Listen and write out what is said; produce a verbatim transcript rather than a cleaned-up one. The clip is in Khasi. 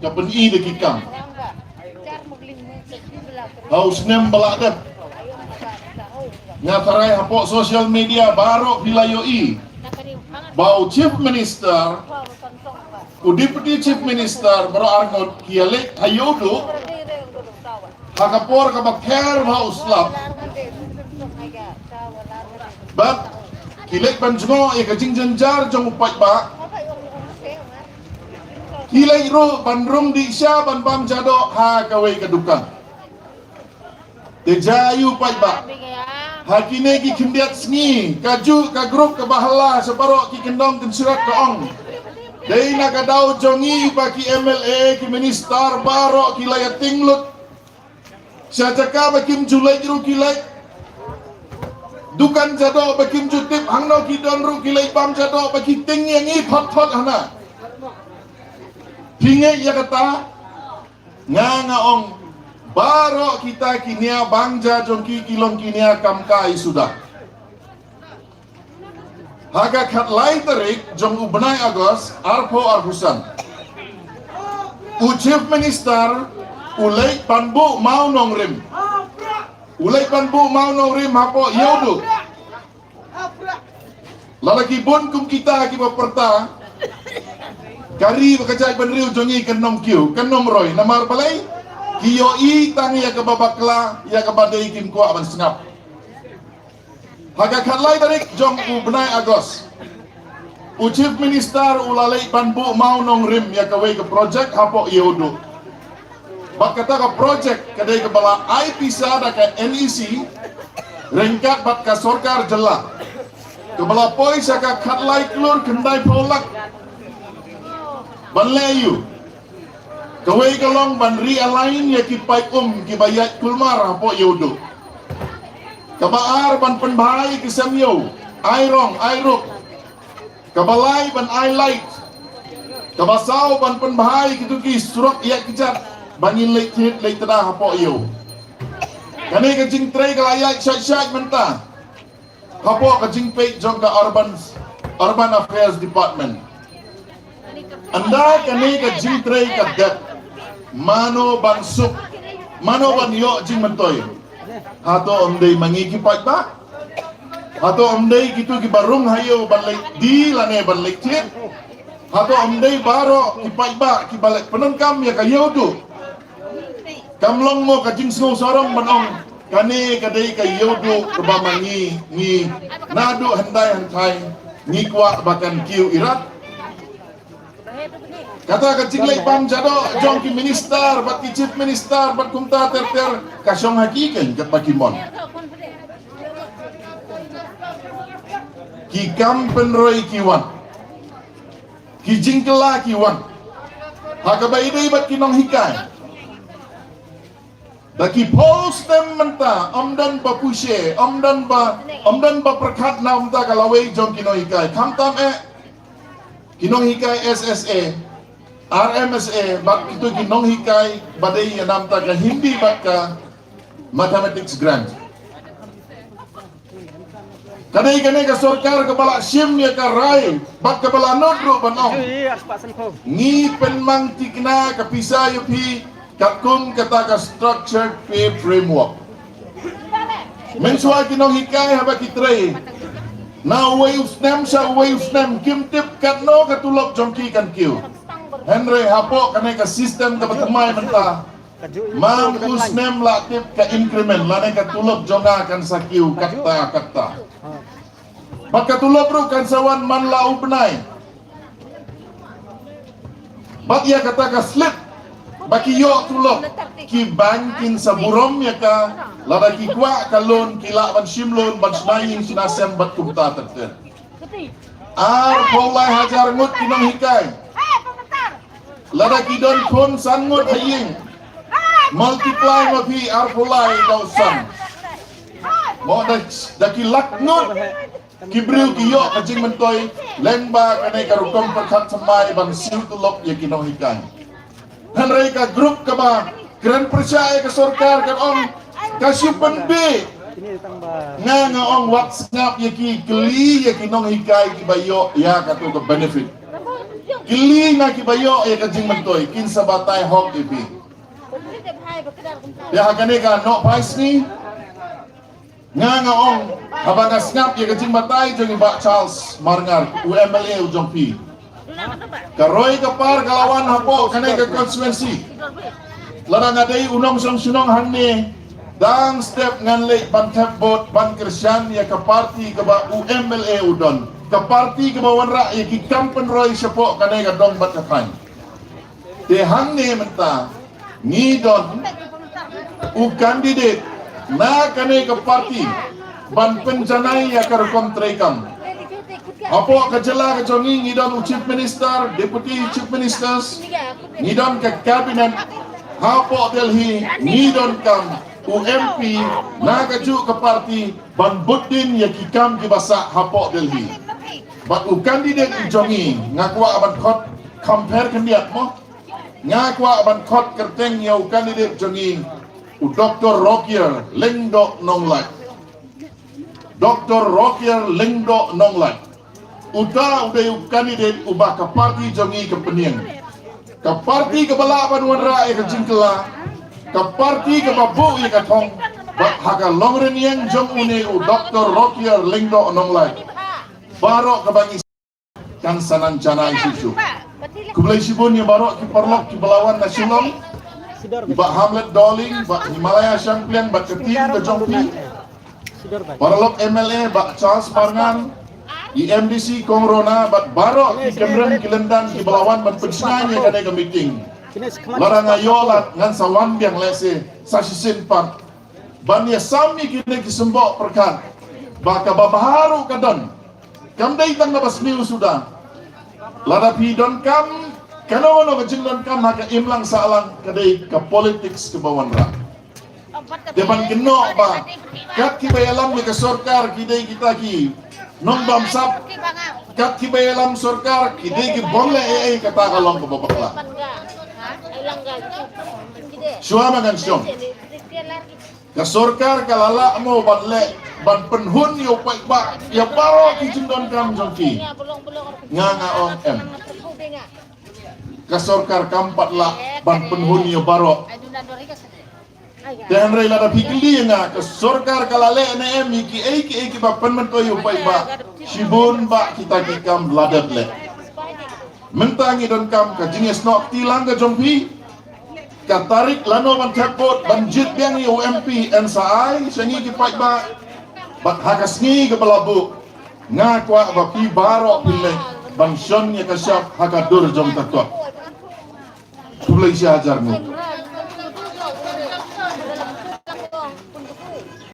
ka pyni da ki kam. Ha u snem ba la dep, nga tharai hapoh social media baroh phi la ïohi ba u Chief Minister, u Deputy Chief Minister, baroh arngut ki ïaleit ha Ïewduh ha ka por kaba pher bha u slap. Bad ki leit ban jngoh ïa ka jingjynjar jong u paidbah. Ki leit ruh ban rung dih sha ban bam jadoh ha kawei ka dukan. Te jia ïa u paidbah, ha kine ki khyndiat sngi, kajuh ka grup kaba halla sha baroh ki kyndong kynshirak ka ong, dei na ka daw jong ngi ba ki M L A, ki minister baroh ki la ïa tieng lut sha jaka ba kim ju leit ruh ki leit. Dukan jadoh ba kim ju tip hangno ki don ruh ki leit bam jadoh, ba ki tieng ïa ngi phot phot hana. Phi ngeit ïa kata? Nga nga ong, baroh kita ki nia bang ja jong ki ki long ki nia kam kai suda. Ha ka khatlai tarik jong u bnai August arphew arphew san, u Chief Minister u leit ban buh mawnongrim. U leit ban buh mawnongrim hapoh Ïewduh. Lada ki bun kum kita kiba pyrta, ka ri bad ka jaitbynriew jong ngi kan ym kiew, kan ym roi. Namar balei? Ki ïohi tang ïa kaba bakla, ïa kaba dei, kim kwah ban sngap. Ha ka khatlai tarik jong u bnai August, u Chief Minister u la leit ban buh mawnongrim ïa kawei ka projek hapoh Ïewduh. Bad kata ka projek ka dei kaba la ai pisa da ka N E C ryngkat bad ka sorkar jylla, kaba la poi sha ka khatlai klur khyndaiphew lak. Ban leh aïu? Kawei ka long ban realign ïa ki paip um kiba ïaid kulmar hapoh Ïewduh. Kaba ar, ban pynbha ïa ki sem ïew, airong airuk. Kaba lai, ban ai light. Kaba saw, ban pynbha ïa kitu ki surok ïaid kjat ba ngin leit thied leit tda hapoh ïew. Kane ka jingtrei ka la ïaid shait shait mynta hapoh ka jingpeit jong ka Urban, Urban Affairs Department. Ynda kane ka jingtrei ka dep, mano ban suk, mano ban ïoh jingmyntoi? Hato ym dei ma ngi ki paidbah? Hato ym dei kitu kiba rung ha ïew ban leit die lane ban leit thied? Hato ym dei baroh ki paidbah kiba leit pyndonkam ïa ka Ïewduh? Kam long mo ka jingsngewsarong ban ong, kane ka dei ka Ïewduh kaba ma ngi, ngi naduh hyndai hynthai ngi kwah ba kan kiew irat? Kata ka jingleit bam jadoh jong ki minister bad ki chief minister bad kumta ter ter, ka shong ha ki keiñ katba ki mon. Ki kam pynroi ki wan, ki jingkylla ki wan ha kaba ïadei bad ki nonghikai. Da ki phew snem mynta ym don ba pyrshah, ym don ba, ym don ba pyrkhat na bynta ka lawei jong ki nonghikai. Khamtam eh ki nonghikai S S A, R M S A bad kitu ki nonghikai ba dei ïa na bynta ka Hindi bad ka Mathematics grant. Ka dei kane ka sorkar kaba la shim ïa ka rai bad kaba la nud ruh ban ong, ngi pynmang thikna ka pisa ïa phi katkum kata ka structured pay framework. Mynshuwa ki nonghikai haba ki trei na uwei u snem sha uwei u snem, kim tip katno ka tulop jong ki kan kiew. Hynrei hapoh kane ka system kaba thymmai mynta, man u snem la tip ka increment lane ka tulop jong nga kan sa kiew katta katta. Bad ka tulop ruh kan sa wan man la u bnai. Bad ïa kata ka slip ba ki ïoh tulop, ki bank kin sa burom ïa ka lada ki kwah ka loan, ki lah ban shim loan ban shna ïing shna sem bad kumta ter ter. Arphew lai hajar ngut ki nonghikai. Lada ki don khun san ngut ha ïing, multiply ma phi arphew lai da u san. Mo da, da ki lak ngut ki briew ki ïoh ka jingmyntoi lyngba kane ka rukom pyrkhat thymmai ban siew tulop ïa ki nonghikai. Hynrei ka group kaba kren pyrshah ïa ka sorkar kan ong ka shu pynbeit. Nga nga ong wat sngap ïa ki, kylli ïa ki nonghikai kiba ïoh ïa katu ka benefit. Kylli na kiba ïoh ïa ka jingmyntoi, kin sa batai hok ïa phi. Ïa ha kane ka nohphai sngi, nga nga ong, haba nga sngap ïa ka jingbatai jong i Bah Charles Marngar, u M L A u jong phi. Ka roi ka par ka la wan hapoh kane ka constituency. Lada nga dei u nongshong shnong hangne, dang step ngan leit ban thep vote ban kyrshan ïa ka party kaba u M L A u don. Ka party kaba wanrah ïa ki kam pynroi shapoh kane ka dong bad ka thaiñ. Te hangne mynta ngi don u candidate na kane ka party ban pynjanai ïa ka rukom treikam. Hapoh ka jylla ka jong ngi, ngi don u Chief Minister, Deputy Chief Ministers, ngi don ka Cabinet. Hapoh Delhi ngi donkam u M P na kajuh ka party ban bud dien ïa ki kam kiba sah hapoh Delhi. Bad u candidate u jong ngi, nga kwah ban khot, compare khyndiat mo. Nga kwah ban khot kyrteng ïa u candidate jong ngi, u Doktor Rokier Lyngdoh Nonglait. Doktor Rokier Lyngdoh Nonglait. Uta u dei u candidate uba ka party jong ngi ka pynïeng. Ka party kaba lah ban wanrah ïa ka jingkylla. Ka party kaba buh ïa ka thong. Bad ha ka longrynïeng jong une u Doktor Rokier Lyngdoh Nonglait, baroh kaba ngi kan sa nang janai shuh shuh. Khublei shibun ïa baroh ki paralok kiba la wan na Shillong. Bah Hamlet Dohling, Bah Himalaya Shangpliang bad ka team ka jong phi. Paralok M L A, Bah Charles Marngar, i M D C Kong Rona bad baroh ki kynrem ki lyndan kiba la wan ban pynshna ïa kane ka meeting. Lada nga ïoh lad ngan sa wan biang lehse sa shisien pat ban ïasam ïa kine ki symboh pyrkhat ba kaba bha ruh ka don. Kam dei tang na ba sniew suda. Lada phi donkam kano kano ka jingdonkam ha ka imlang sahlang, ka dei ka politics kaba wanrah. Te ban kynnoh ba kat kiba ïalam ïa ka sorkar ki dei kita ki nongbamsap, kat kiba ïalam sorkar ki dei ki bym leh ei ei, kata ka long kaba bakla. Shuwa ma ngan shong. Ka sorkar ka la lah mo ban leh, ban pynhun ïa u paidbah ïa baroh ki jingdonkam jong ki? Nga nga ong em. Ka sorkar kam pat lah ban pynhun ïa baroh. Te hynrei lada phi kylli ïa nga, ka sorkar ka la leh ne em ïa kiei kiei kiba pynmyntoi ïa u paidbah? Shibun bah kita ki kam la dep leh. Mynta ngi donkam ka jingïasnoh kti lang ka jong phi. Ka tarik lano ban thep vote ban jied biang ïa u M P yn sa ai sha ngi ki paidbah. Bad ha ka sngi kaba la buh, nga kwah ba phi baroh phin leit ban shon ïa ka shap ha ka dur jong ka kot. Khublei shihajar nguh.